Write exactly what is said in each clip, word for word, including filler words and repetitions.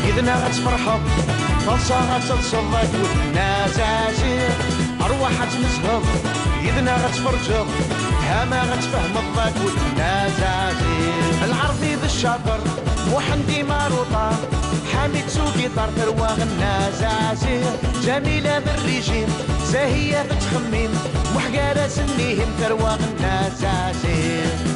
Yid-neɣ ad tferḥeḍ, taḍsa ad teḍseḍ akked Nna Zazi. Arwaḥ ad tmezgeḍ, yid-neɣ ad tferǧeḍ, hama ad tfehmeḍ akked Nna Zazi. Lɛerbi d ccaṭer, Muḥend Imaruṭa, Ḥamid s ugiṭar, tarwa Nna Zazi. Ǧamila d rrijim, Zahiya tettxemmim, Muḥ gar-asen ihim, tarwa Nna Zazi.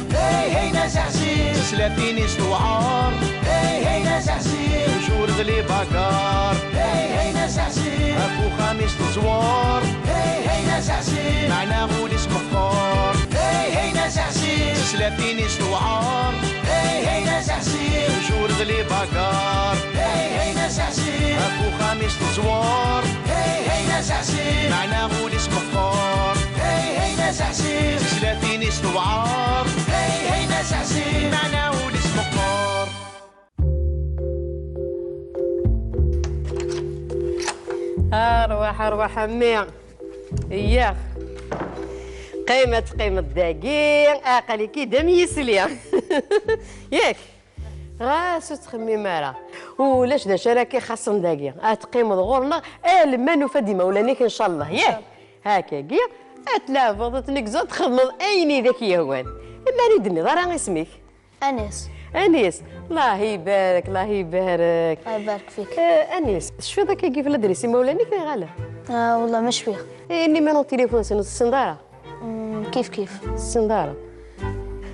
Hey, hey, Nna Zazi. Tislatin-is tewɛer. Hey, hey, Nna Zazi. Toujours d les bagarres. Hey, hey, Nna Zazi. Ɣef uxxam-is teẓwer. Hey, hey, Nna Zazi. Meɛna ul-is meqqer. Hey, hey, Nna Zazi. Tislatin-is tewɛer. Hey, hey, Nna Zazi. Toujours d les bagarres. Hey, hey, Nna Zazi. Ɣef uxxam-is teẓwer. Hey, hey, Nna Zazi. Meɛna ul-is meqqer. Hey, hey, Nna Zazi. Tislatin-is tewɛer. Hey, hey, Nna Zazi. Meɛna ul-is meqqer. Arwaḥ, arwaḥ a mmi. Iyax. Qqim ad teqqimeḍ dagi, aql-ik-id am yisli. Yak? Ɣas ur ttxemmim ara. Ulac d acu ara k-ixaṣṣen dagi. Ad teqqimeḍ ɣur-neɣ alma nufa-d imawlan-ik, ncallah. Yak? Hakagi, ad tleɛbeḍ, ad tneggzeḍ, txedmeḍ ayen i d ak-yehwan. Mani d-tenniḍ ara isem-ik? Anis. Anis, Allah ibarek, Allah ibarek. Allah ibarek fik. Eh, Anis, tecfiḍ akkagi f ladris imawlan-ik neɣ ala? Ah, wallah ma cfiɣ. Eh, numéro n tilifun-nsen ur tessineḍ ara? Mm, kif kif. Ur tessineḍ ara.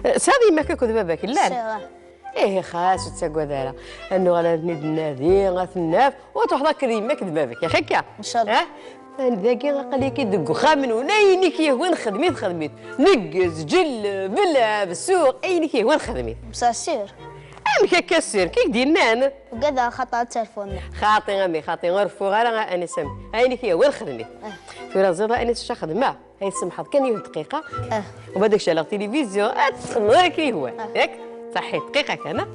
Eh, tesɛiḍ yemma-k akked baba-k, llan? Sɛiɣ. Ihi xas, ur ttagad ara. Ad nuɣal ad ten-id-nnadi, ad ten-naf, u ad truḥeḍ akked yemma-k d baba-k, yaxi akka? Ncallah. Eh? Dagi aql-ik-id deg uxxam-nwen, ayen i k-yehwan xdem-it, xdem-it. Neggez, ǧelleb, lɛeb, suɣ, ayen i k-yehwan xdem-it. Bṣaṣ sûr. Amek akka sûr? K i k-d-yennan? Ugadeɣ xaṭer ad terfuḍ. Xaṭi a mmi, xaṭi, ur reffuɣ ara a Anis a mmi. Ayen i k-yehwan xdem-it. Eh. Tura ẓiḍ a Anis acu xedmeɣ? Ay tsemḥeḍ kan yiwet dqiqa. Eh. U badak caleɣ tilivizyu, ad txedmeḍ ayen i k-yehwan. Eh. Yak? Ṣaḥḥit, dqiqa kan, ha?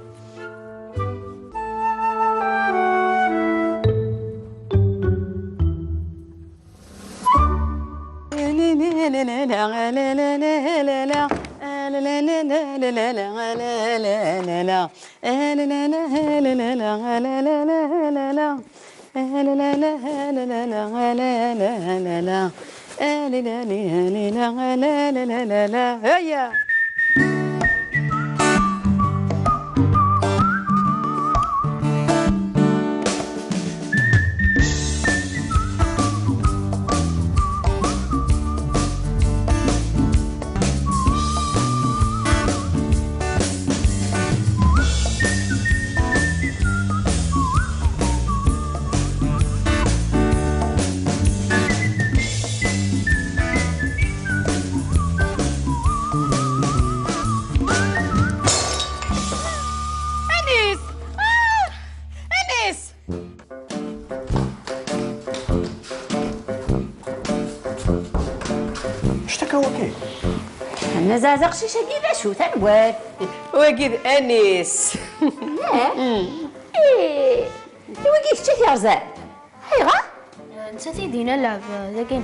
Heya! Anis! Ah! Anis! Ečč akka waki. Nna Zaza, aqcic-agi d acu, tanwalt? Wagi d Anis. Yah? Mm. Eh, i wagi kečč i t-yerẓan? Ayɣer? Nettat i d-yenna lɛeb, eh, dagi.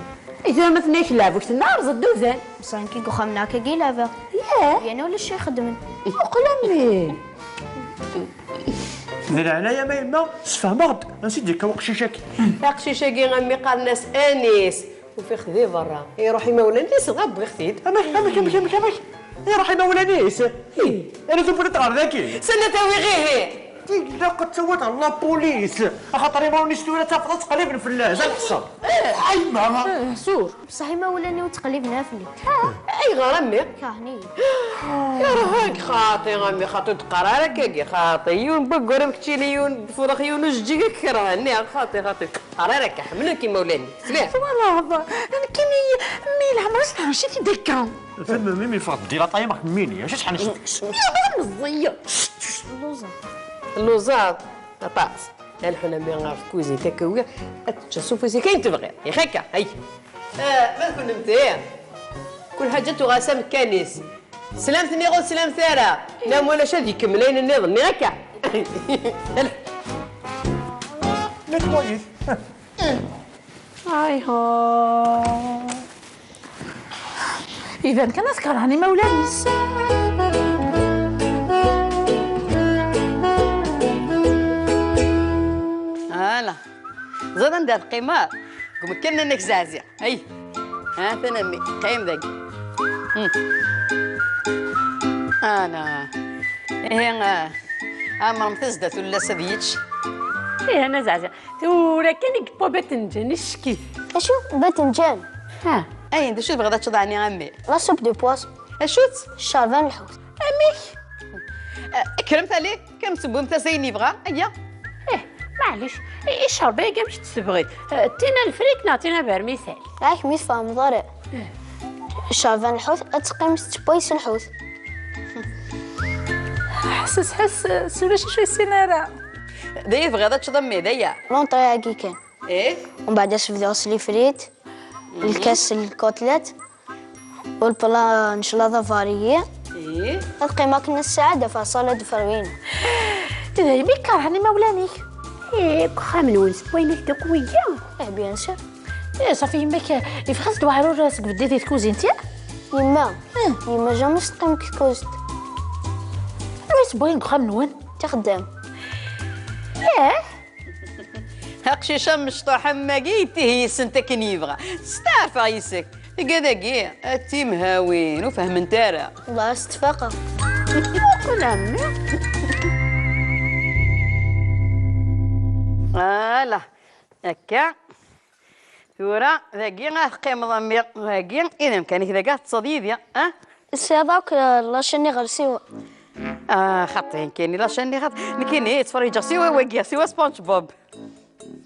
I tura ma tenna-yak lɛeb, ur k-tenna rẓ-d udan. Bṣaḥ nekki deg uxxam-nneɣ akkagi i leɛbeɣ. Yah? Yerna ulac i ixeddmen. Muqel a mmi. Di leɛnaya-m a yemma, sefhem-aɣ-d ansi d-yekka uqcic-agi. Aqcic-agi a mmi qqaren-as Anis. Ufiɣ-t di berra. Iruḥ imawlan-is, dɣa wwiɣ-t-id. Amek, amek, amek, amek, amek? Iruḥ imawlan-is? Ih. Ala tewwiḍ-t ɣer dagi? Sanna tawiɣ ihi? Ilaq ad tawiḍ ɣer la police. Axaṭer imawlan-is tura ttafeḍ ad ttqelliben fell-as. Ad ḥṣel. Eh. Ayma? Eh, sûr. Bṣaḥ imawlan-iw ttqelliben fell-i. Ayɣer a mmi? Kerhen-iyi. Kerhen-k xaṭi a mmi, xaṭi ur d-qqar ara akkagi, xaṭi. Yiwen n waggur am keččini, yiwen n ufrux, yiwen n ujeǧǧig, ad k-kerhen. Niɣ xaṭi, xaṭi. Qqar ara akka, ḥemmlen-k imawlan-ik, tesliḍ? Twalaḍ, nekkini, mmi leɛmer-is tḥerrec-it-id akka. Fehmem, imi ffɣet di laṭay-im ɣef mmi-ni, acu tḥerrec deg-s? Yuba meẓẓiy. Lluẓeɣ. Lluẓeɣ aṭas. Alḥun a mmi ɣer tkuzint akka, ugiɣ ad teččeḍ s ufus-ik ayen tebɣiḍ. Yak akka, ay. Ah, ma d kunemti? Kul ḥaǧa tuɣ-as amekkan-is. Teslam-t niɣ ur teslam-t ara? Nna Mulac ad ikemmel ayen nniḍen-nni akka. Nettoyit. Ayha. Iban kan ad kerhen imawlan-is. Anda teqqimeḍ? Deg umkan-nni-inek zeɛziɛ. Ay. Ha, tanammi. Qqim dagi. Hmm. Ana. Ihi, ah, ɛemṛemt-as-d a tullas ad yečč. Ih, ana zeɛziɛ. Tura kan i yewwa batenǧan, icekk-it. Acu? Batenǧan? Ha. Ay, d acu tebɣiḍ ad teččeḍ ɛni a mmi? La soupe de poisson. Acu-tt? Ccerba n lḥut. Amek? Eh, kkremt ali, kkremt tewwimt-as ayen yebɣa, aya. Ih, maɛlic, i, i ccerba-agi amek tt-tebɣiḍ? Eh, tina lfrik neɣ tina bermisel? Yak mi tfehmeḍ ara. Ccerba n lḥut, ad teqqim tettewway s lḥut. Ḥess, ḥess, s ulac acu yessin ara. D aya tebɣiḍ ad teččeḍ a mmi, d aya? L'entrée-agi kan. Ih. Umbeɛd ad s-bduɣ s les frites, lkas n lkotlet, u lpla n claḍa varié. Ih. Ad qqimeɣ akken ssaɛa ad afeɣ ṣalad ferwina. D ayen i kerhen imawlan-ik? Ih, deg uxxam-nwen sewwayen-ak-d akk wigi? Eh, bien sûr. Ih, ṣafi yemma-k yeffeɣ-as-d weɛrur seg beddi di tkuzint, ya? Yemma, yemma jamais teqqim deg tkuzint. Anwa yessewwayen deg uxxam-nwen? Tixeddam. Ih. Aqcic amecṭuḥ am wagi, yettihi yis-sent akken yebɣa. Steɛfeɣ yes-k. Tga dagi, a timhawin, ur fehment ara. Wallah, ad s-tfaqeɣ. Muqel a mmi. Ala, akka. Tura, dagi ad teqqimeḍ a mmi. Dagi, i d amkan-ik dagi ad teṭṭseḍ yid-i, ah? Tesɛiḍ akk, eh, la chaîne iɣersiwen. Ah, xaṭi, nekkini la chaîne xaṭi. Nekkini ttferriǧeɣ siwa wagi, siwa SpongeBob.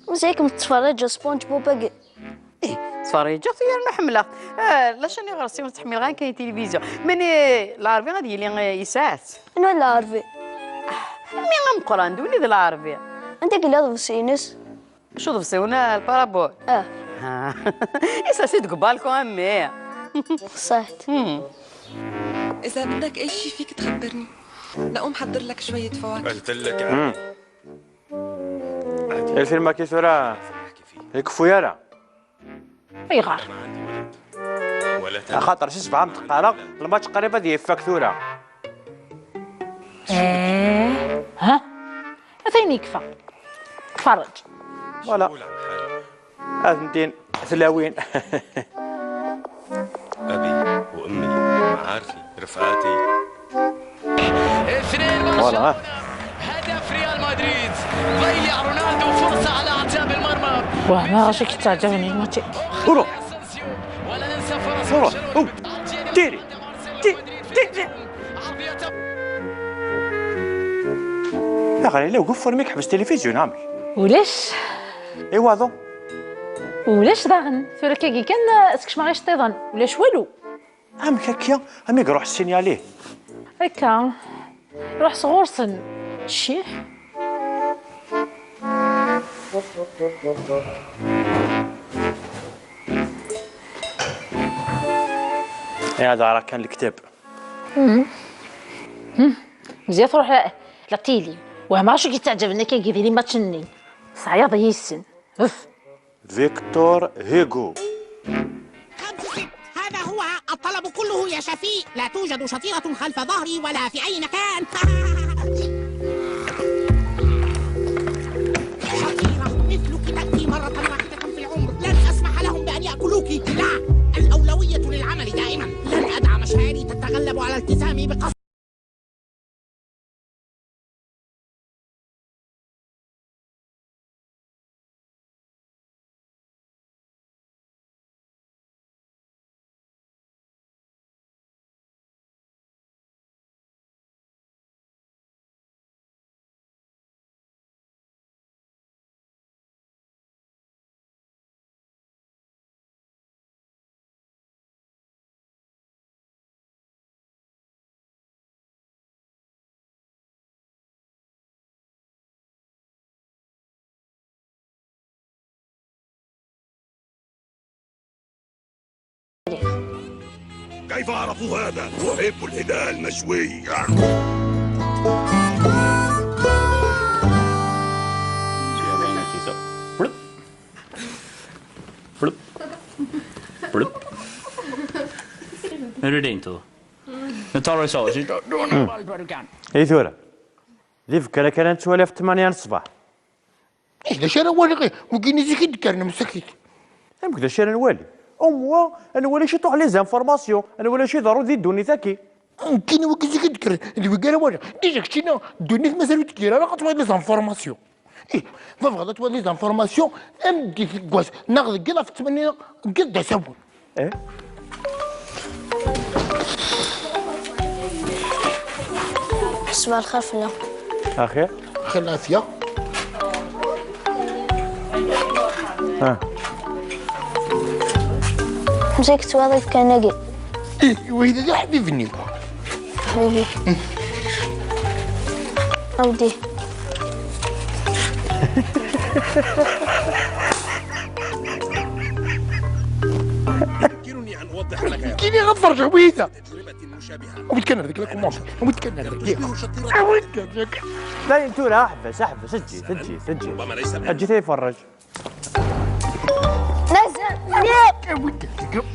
Mazal-ikem tettferriǧeḍ SpongeBob-agi? Ih, ttferriǧeɣ-t yerna ḥemmleɣ-t. Ah, la chaîne iɣersiwen ttḥemmileɣ kan tilivizyu. Mani lɛerbi ad yili, eh, yesɛa-tt. Anwa lɛerbi? Ah, mmi ameqqran, d win i d lɛerbi. Anda yella aḍebsi-ines? Acu d-bsiwen, ah, lparabol? Ah. Ah. Isers-it deg ubalku a mmi. Ṣṣeḥt. Hmm. إذا بدك أي شي فيك تخبرني. لأقوم حضر لك شوية فواكه. قلت لك. Hmm. Lfilm-agi tura, ur ikeffu ara. Ayɣer? Axaṭer si sebɛa m-d-qqareɣ, lmač qrib ad yeffak tura. Eh, ha? Atan yekfa. Tferreǧ. Voilà. Ad ten-tin tlawin. أبي وأمي، معارفي، رفقاتي. Voilà, ha. هدف ريال مدريد. ضيع رونالدو فرصة على أعتاب المرمى. واه، ما غاشي كتعجبني الماتش. Voilà. ولا ننسى فرص. Voilà. أو. تيري. تي-، تي-، تي-. Aɣrib la ugeffur mi yeḥbes tilifizyu, neɣ amek? Ulac. I waḍu? Ulac daɣen. Tura kagi kan, eh, skecmeɣ iceṭṭiḍen. Ulac walu. Amek akka? Amek iruḥ ssinyal-ih? Akka. Ruḥ sɣur-sen. Ccix. Iɛad ara kan lektab. Mhm. Mhm. Mziya truḥ la, la tili. Wehmeɣ acu k-yettaɛǧaben akka di les matchs-nni. Teɛyaḍ yis-sen. Uf. Victor Hugo. خمسة ست، هذا هو الطلب كله يا شفيق. لا توجد شفيرة خلف ظهري ولا في أي مكان. شفيرة مثلك تأتي مرة واحدة في العمر. لن أسمح لهم بأن يأكلوك. لا، الأولوية للعمل دائما. لن أدع مشاعري تتغلب على التزامي بقصد كيف عرفوا هذا؟ أحب الهلال مشوي. Ready to. Notorious. I tura. Di tmekkra kan ad nettwali ɣef ttmanya n ṣṣbeḥ. Eh, d acu ara waliɣ, eh? Wigi-nni zik i d-kkren, msakit. Amek d acu ara nwali? Au moins, ad nwali ciṭuḥ les informations, ad nwali acu iḍerrun di ddunit-agi. Nekkini wigi zik i d-kkren, d wigi ara waliɣ. Déjà keččini, ddunit mazal ur tgir ara, ad twaliḍ les informations. Ih, ma tebɣiḍ ad twaliḍ les informations, am d-, deg wass, neɣ deg yiḍ ɣef ttmanya, deg yiḍ d asawen. Eh? Ḥseb lxir fell-am. Axir? Axir lɛafya. Ah. Msakit waḍif kan-agi. Ih, wahida d aḥbib-nni. Ḥbibi. Awdi. يمكنني أن أوضح لك يا كيني غفر جويته. تجربة مشابهة. أبو تكنر ذيك لكم ماما. أبو تكنر ذيك. أبو تكنر ذيك. لا، انتو لا، احبس، احبس، اجي، اجي، اجي. ربما ليس الآن. اجي تيفرج. نزل. أبو تكنر.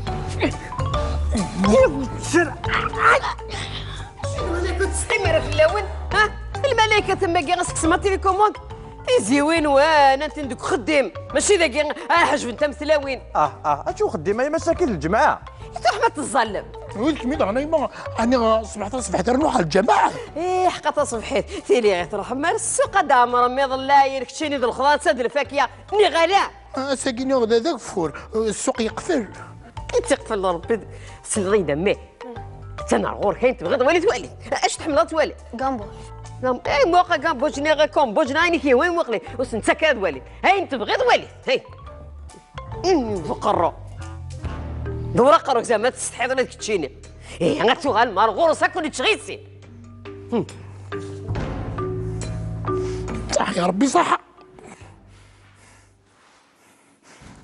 الملائكة تستمر في اللون. ها؟ الملائكة تما كي غسك سما تيليكوموند. تيزيوين وان انت عندك خديم، ماشي داكي. اه، حجب انت مثلاوين. اه، اه، اشو خديم؟ هي مساكين الجماعة. تروح ما تظلم. ويلك ميد انا يما، انا صبحت، صبحت نروح على الجماعة. ايه، حقا تصبحت. تيلي غير تروح مال السوق، هذا عمر ميض الله يركشيني ذا الخضار، هذا الفاكية، ني غلا. آه، ساقيني غدا ذاك فور، آه، السوق يقفل. كي تقفل ربي، سلغي دمي. تنهار غور كاين تبغي توالي توالي. اش تحمل توالي؟ كامبو. نعم، اي موقع كامبو، جني غير كومبو، جني عيني كي وين وقلي. وس انت كاد والي. هاي انت بغيت والي. هاي. إيه، فقرة. دورة قروك زعما تستحيض ولا تكتشيني. ايه، غتو غالمار غور ساكو تشغيسي. هم. صح يا ربي، صح.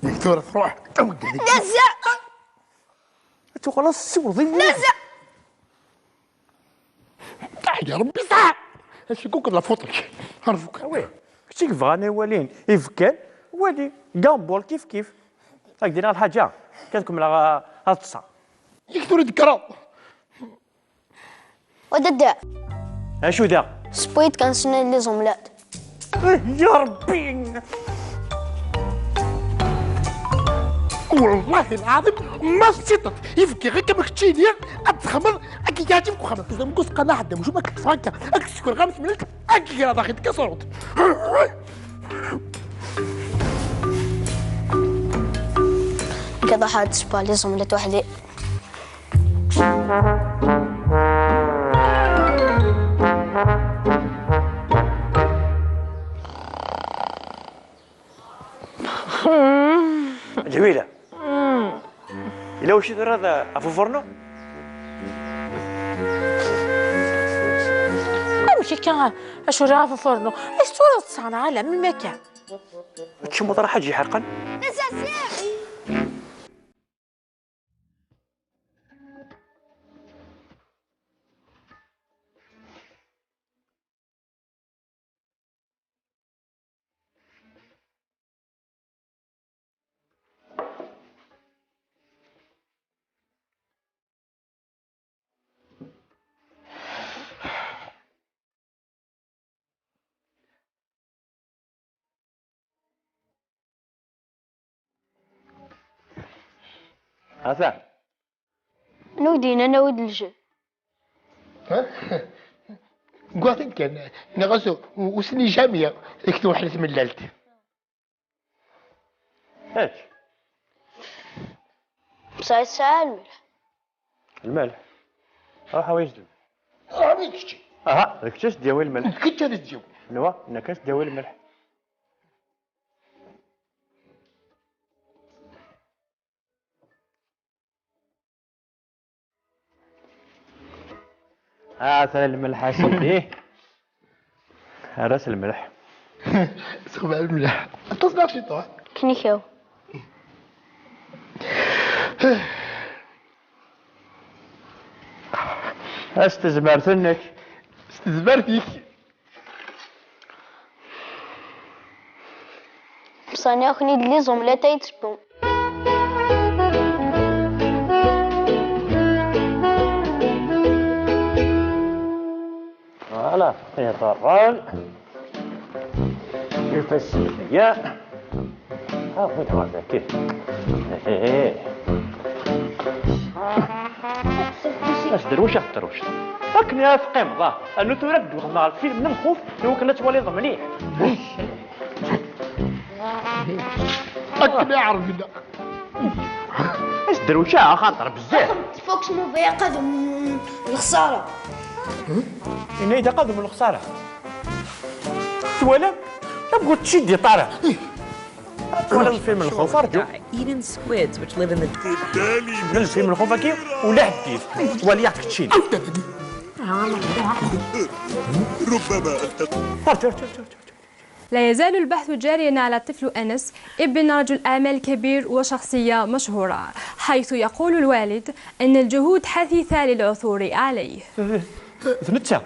دكتورة تروح. نزع. تو خلاص سوضي. نزع. صح يا ربي، صح. هادشي كون كنلافوطك. عرفوك. وي. كنتي كيف غاني والين. يفكر. والي. كامبول كيف كيف. هاك دينا الحاجة. كتكمل غا-، هاد التصا. دكتور ذكرى. وددا. اشو ذا؟ سبويت كان سنة لي زوملات. إيه يا ربي. والله العظيم ما سيطت. يفكي غير كما كتشيني. اتخمر. اكي كاتب كو خمر. كزا مكوس قناع حدا. مشو ما كتفانكا. اكي سكر غامس ملك. اكي كرا داخل كسروت. كذا حد سبالي زوملات وحدي. جميلة. إلا وش ترى ذا أفو فرنو؟ أمشي كان أشو راه أفو فرنو؟ إيش ترى تصنع على من مكان؟ تشمو طرح حاجة حقا؟ هذا. نودي نناود الجو. ها؟ قاعد كان نغسو وسني جامية. ديك توحل تمللت. هاك. بصح يسعى الملح. الملح. راح ويجدو. راح ويجدو. اها، راك تشد دياوي الملح. كنت هذا الجو. نوا، انا كاس دياوي الملح. ها ثاني الملح اسيدي. راس الملح. سخبع الملح. تصبح شي طوح. كنيكاو. استزمرت انك. استزمرتك. بصح انا كني دلي زوملات يتسبو. Voilà, c'est pas mal. Ifassen-ya. Ah, win ɣer daki. Eh. As-d rewceɣ, rewceɣ. Akken ara teqqimeḍ, ah. Anu tura ad d-wexmeɣ lfilm n lxuf, iwakken ad twaliḍ mliḥ. Akken iɛreq da. As-d rewceɣ, axaṭer bezzaf. Fox Movie aqadum n lexsara. Yenna-yi-d aqadum n lexsara. Twalam? Am ur tcid iṭara. Twalaḍ lfilm n lxuf, arǧu. Eating squids, which live in the... Lfilm n lxuf-agi, ula ḥeddit. Twali-aɣ-d keččini. ربما ألتقي. لا يزال البحث جاريا على الطفل أنس، ابن رجل أعمال كبير وشخصية مشهورة، حيث يقول الوالد أن الجهود حثيثة للعثور عليه. D netta.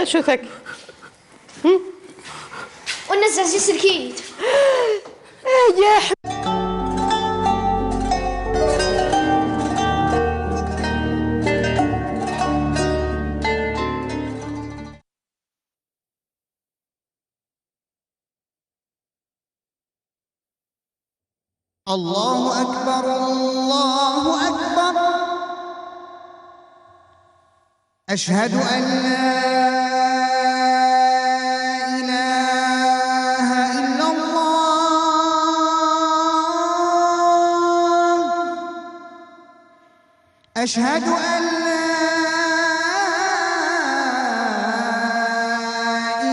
Acu-t akka? Ur neẓẓaẓ iselkiyen-it. Ay, aḥ- الله أكبر، الله أكبر. أشهد أن لا إله إلا الله. أشهد أن لا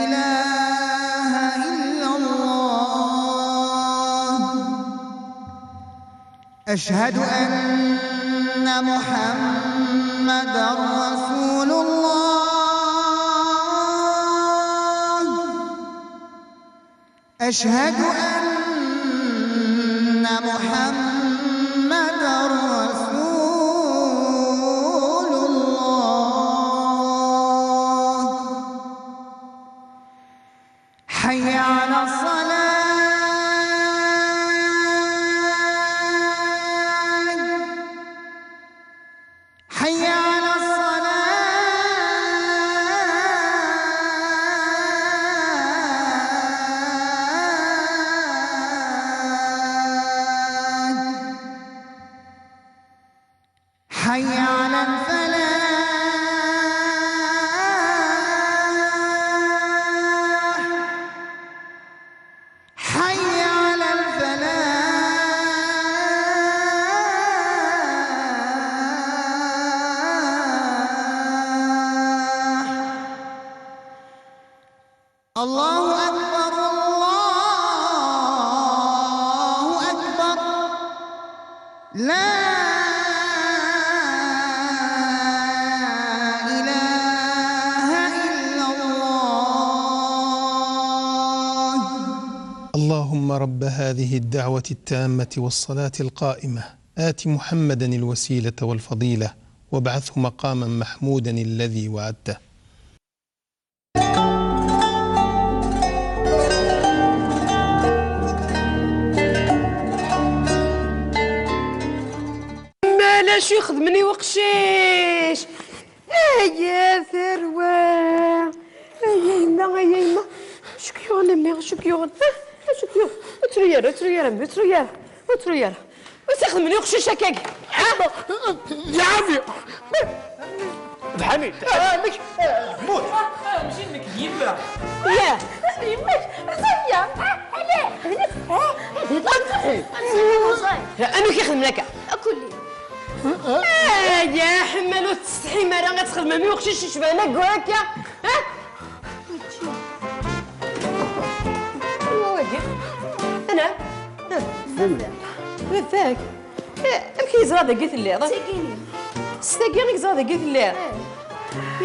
إله إلا الله. أشهد أن محمدا رسول الله. أشهد أن محمدا رسول الله. حي على الصلاة. حي على الصلاة. حي على الفلاح. حي على الفلاح. الله أكبر، الله أكبر. لا إله إلا الله. اللهم رب هذه الدعوة التامة والصلاة القائمة، آت محمدا الوسيلة والفضيلة، وابعثه مقاما محمودا الذي وعدته. Mala acu ixedmen i uqcic? Ay, a tarwa! Ay, a yemma, ay, a yemma! Acu k-yuɣen, a mmi? Acu k-yuɣen? Ha? Acu k-yuɣen? Ur ttru ara, ur ttru ara, mmi, ur ttru ara, ur ttru ara. Ur tt-ixedmen i uqcic akkagi, ha? D Ḥamid! D Ḥamid! Ah, amek? Mut! Ah, mačči d nekk, d yemma. Yah! Yemma-k, Ẓanya! Ah, ala! D nekk! Ah, d nekk! Anwa i k-ixedmen akka? Akulli. Ah, ya ḥemmal, ur testḥim ara ad txedmem i uqcic icebhen akk akka, ha? Anwa wagi? Ana? Baba-k. Eh, amek i yeẓra dagi telliḍ? S tagi i yeẓra dagi telliḍ?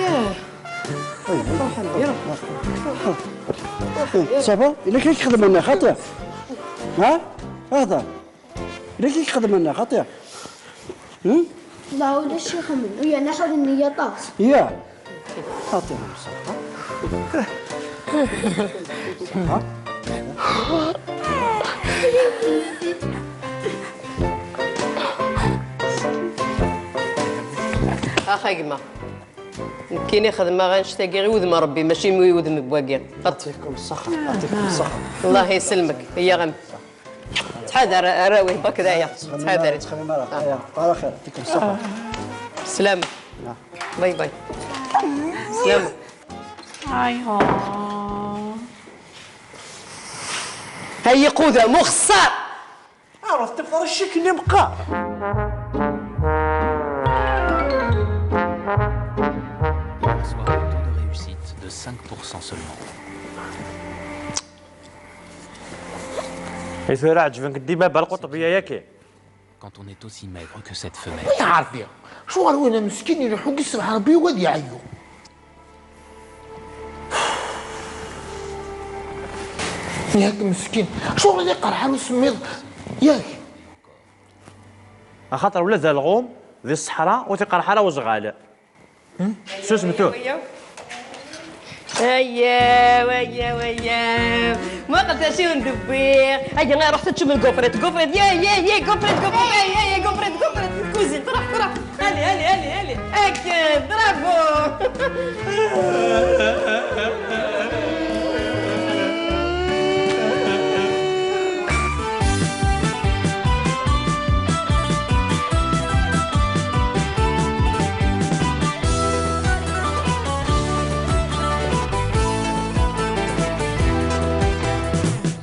Yah. Ruḥ, ruḥ. Ça va? Yella kra i k-xedmen, xaṭi? Ha? Hḍer. Riki k-xedmen xaṭi. Hmm? La, ulac ixemmen. Uya, naḥal nni aṭas. Ya. Xaṭi, ṣṣeḥḥa. Ṣṣeḥḥa. Ax a gma. Nekkini xedmeɣ annect-agi i wudem n Ṛebbi, mačči i wudem n wagi. يعطيكم الصحة، يعطيكم الصحة. الله يسلمك. Iyyaɣ a mmi. Ttḥadar arraw-ik, bak d aya. Ttḥadar. Ttxemmim ara. Aya. Ala xir. يعطيكم الصحة. Slama. Bye bye. Slama. Ay, ay, qudam uxessar. Ɛreḍ tifrac-ik-nni meqqar. Bonsoir, le taux de réussite de cinq pour cent seulement. I tura ɛeǧben-k dima Belqeṭbiya yaki? Quand on est aussi maigre que cette femelle. Ay Ṛebbi, acuɣer win-a meskin ileḥḥu deg ssebḥ Ṛebbi yugi ad yeɛyu? Yak meskin, acuɣer ad iqerḥ ar usemmiḍ? Yak. Axaṭer ula d alɣum di ṣṣeḥra ur t-iqerḥ ara uzɣal. Susem tura. Ayyaw, ayyaw, ayyaw. Muqel d acu i wen-d-wwiɣ. Aya, ruḥet ad teččem lgufrit, gufrit, ya, ya, ya, gufrit, gufrit, ya, ya, ya, gufrit, gufrit. Kuzin, truḥ, truḥ. Allez, allez, allez, allez. Akken, bravo.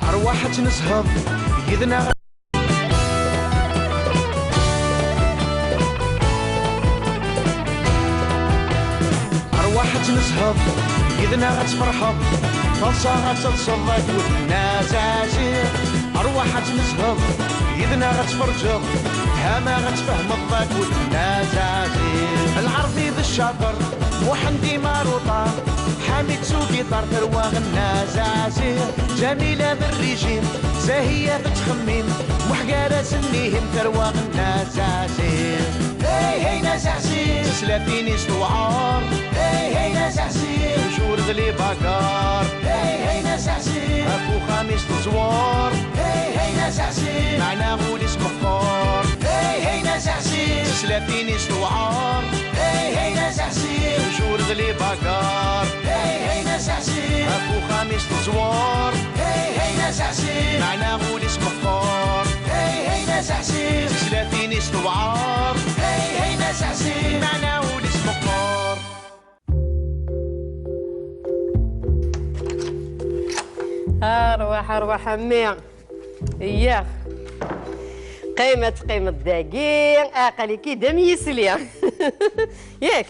Arwaḥ ad tt-nesheḍ yid-neɣ. Arwaḥ ad tt-nesheḍ yid-neɣ ad tferḥeḍ. Taḍsa ad teḍseḍ akked Nna Zazi. Arwaḥ ad tt-nesheḍ yid-neɣ ad tferǧeḍ. Hama ad tfehmeḍ akked Nna Zazi. Lɛerbi d ccaṭer, Muḥend imaruṭa, Ḥamid s ugiṭar, tarwa Nna Zazi. Ǧamila d rrijim, Zahiya tettxemmim, Muḥ gar-asen ihim, tarwa Nna Zazi. Hey hey Nna Zazi, tislatin-is tewɛer. Hey hey Nna Zazi, toujours d les bagarres. Hey hey Nna Zazi, ɣef uxxam-is teẓwer. Hey hey Nna Zazi, meɛna ul-is meqqer. Hey hey Nna Zazi, tislatin-is tewɛer. Hey hey Nna Zazi, toujours d les bagarres. Hey hey Nna Zazi, ɣef uxxam-is teẓwer. Hey hey Nna Zazi, meɛna ul-is meqqer. Hey hey Nna Zazi, tislatin-is tewɛer. Hey hey Nna Zazi, meɛna ul-is meqqer. Arwaḥ, arwaḥ a mmi. Iyyax. Qqimet, qqimet dagi, aql-ik-id am yisli. Yak?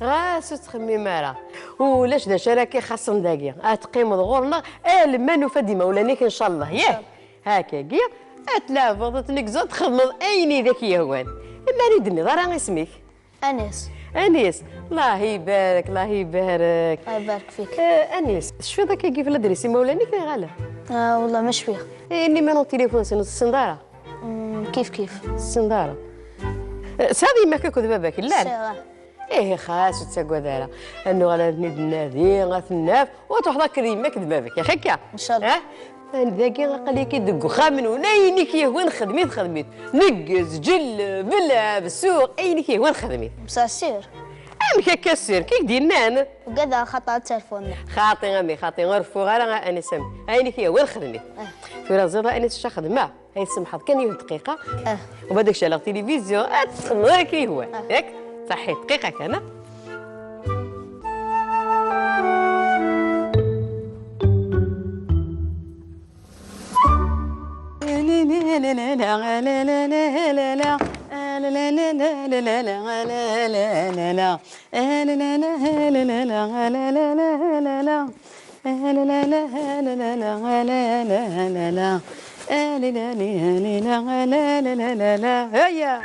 Ɣas ur ttxemmim ara. Ulac d acu ara k-ixaṣṣen dagi. Ad teqqimeḍ ɣur-neɣ alma nufa-d imawlan-ik, ncallah. Yak? Hakagi, ad tleɛbeḍ, ad tneggzeḍ, txedmeḍ ayen i d ak-yehwan. Ma ur d-tenniḍ ara isem-ik. Anis. Anis, Allah ibarek, Allah ibarek. الله يبارك فيك. Eh, Anis, tecfiḍ akka kif la dris imawlan-ik neɣ ala? Ah, والله ما شفيغ. Eh, numéro n tilifun-nsen ur tessineḍ ara? Mm, كيف كيف. Ur tessineḍ ara. Eh, tesɛiḍ yemma-k akked baba-k, llan? Sɛiɣ. Ihi xas ur ttagad ara. Ad nuɣal ad ten-id-nnadi, ad ten-naf, u ad truḥeḍ akked yemma-k d baba-k, yaxi akka? إن شاء الله. Eh? Dagi aql-ik-id deg uxxam-nwen, ayen i k-yehwan xdem-it, xdem-it. Neggez, ǧelleb, lɛeb, suɣ, ayen i k-yehwan xdem-it. بصح سير. Amek akka sir? Ki k-d-yennan? Ugadeɣ xaṭi ad terfuḍ. Xaṭi a mmi, xaṭi, ur reffuɣ ara a Anis a mmi. Ayen i k-yehwan xdem-it. Eh. Tura ẓiḍ a Anis acu xedmeɣ? Ay tsemḥeḍ kan yiwet dqiqa. Eh. U badak caleɣ tilivizyu, ad txedmeḍ ayen i k-yehwan. Eh. Yak? Ṣaḥit, dqiqa kan, ha? هيا.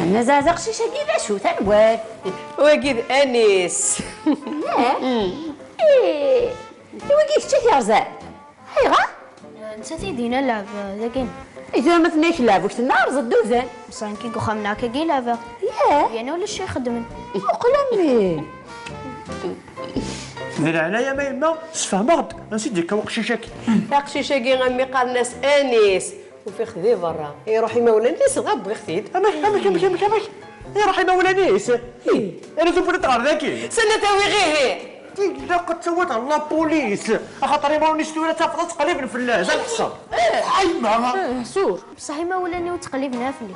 Anna zeɛzeɛ aqcic-agi d acu tanwalt? Wagi d Anis. Eh? I wagi kečč i t-yerẓan? Ayɣer? Nettat i d-yenna lɛeb dagi. I tura ma tenna-yak lɛeb ur k-tenna rẓ-d udan. Bṣaḥ nekki deg uxxam-nneɣ akkagi leɛbeɣ. Yah? Yerna ulac i ixeddmen. Muqel a mmi. Di leɛnaya ma yemma, sfehmeɣ-d ansi d-yekka uqcic-agi. Aqcic-agi a mmi qqaren-as Anis. Ufiɣ-t di berra. Iruḥ imawlan-is dɣa wwiɣ-t-id. Amek, amek, amek, amek, amek? Iruḥ imawlan-is? Ih. Ara tewwiḍ ɣer dagi? Sanna tawiɣ ihi. Ilaq ad tawat ɣer la police. Axaṭer imawlan-is tura ttafeḍ ad ttqelliben fell-as. Ad ḥṣel. Ayma? Sur. Bṣaḥ imawlan-iw ttqelliben ara fell-i.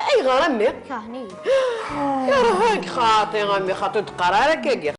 Ayɣer a mmi? Kerhen-iyi. Kerhak xaṭi a mmi, xaṭi ur d-qqar ara akkagi.